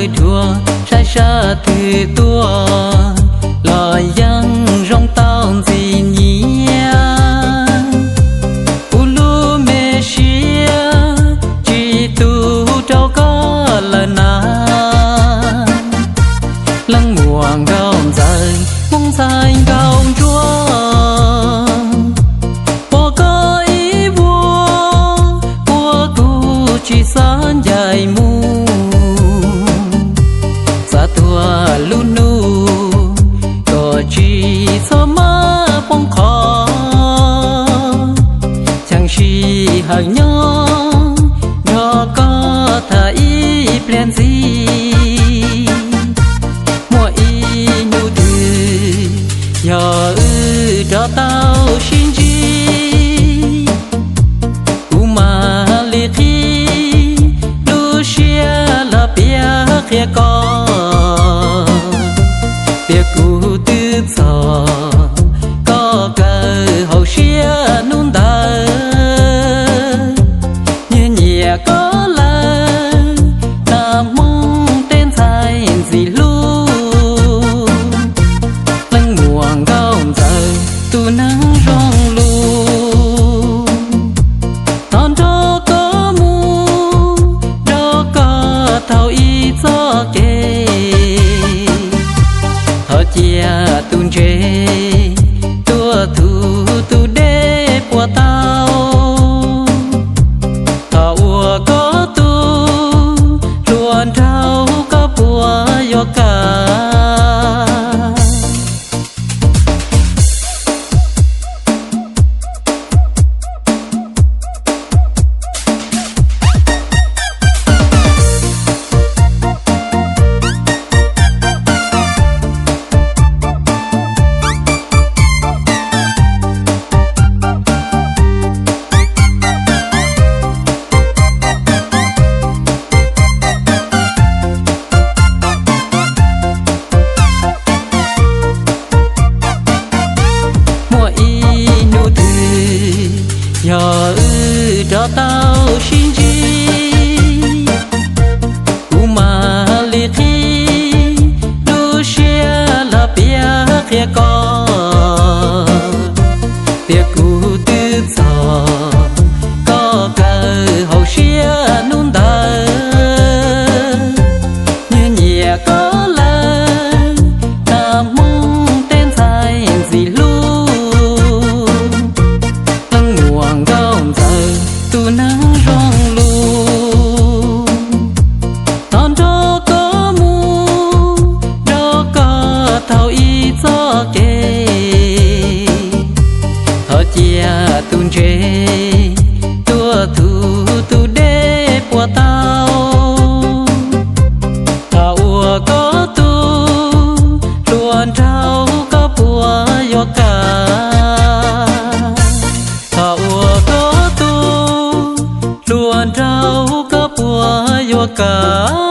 Dhuav saib sab twg tuaj los yeej zoo tau ntxim nyiam. Kuv lub me siab tsis tu rau koj lawm na. Leej muam nkauj ntxawm, Hmoob ntxhais nkauj ntsuab, pom koj ib vuag ua kuv tsis xav ncaim mus. Xav tuag lub hnub kom tsis txhob maj poob qho, cheem sij hawm nyob nrog koj tham ib pliag ntxiv. Muaj ib hnub twg yog wb rov tau sib ntsib, kuv mam li qhib lub siab los piav qhia koj tias kuv twb txog koj kawm hauv siab hnub ntawd. Nyias nyiam koj lawm, nas Hmoob tej ntxhais ntxim hlub. Leej muam nkauj ntxawm, tus neeg zoo lus, thov nrog koj mus, nrog koj taug ib txoj kev. Thov cia tus ntses tuaj thuv tus dej puas tau. Thov ua koj tus hluas nraug, koj puas yuav kam? Muaj ib hnub twg yog wb rov tau sib ntsib, kuv mam li qhib lub siab los piav qhia koj tias kuv twb txog koj kawm hauv siab hnub ntawd. Nyias nyiam koj lawm, nas Hmoob tej ntxhais ntxim hlub. Leej muam nkauj ntxawm, tus neeg zoo lus, thov nrog koj mus, nrog koj taug ib txoj kev. Thov cia tus ntses tuaj thuv tus dej puas tau. Thov ua koj tus hluas nraug, koj puas yuav kam? Thov ua koj tus hluas nraug, koj puas yuav kam?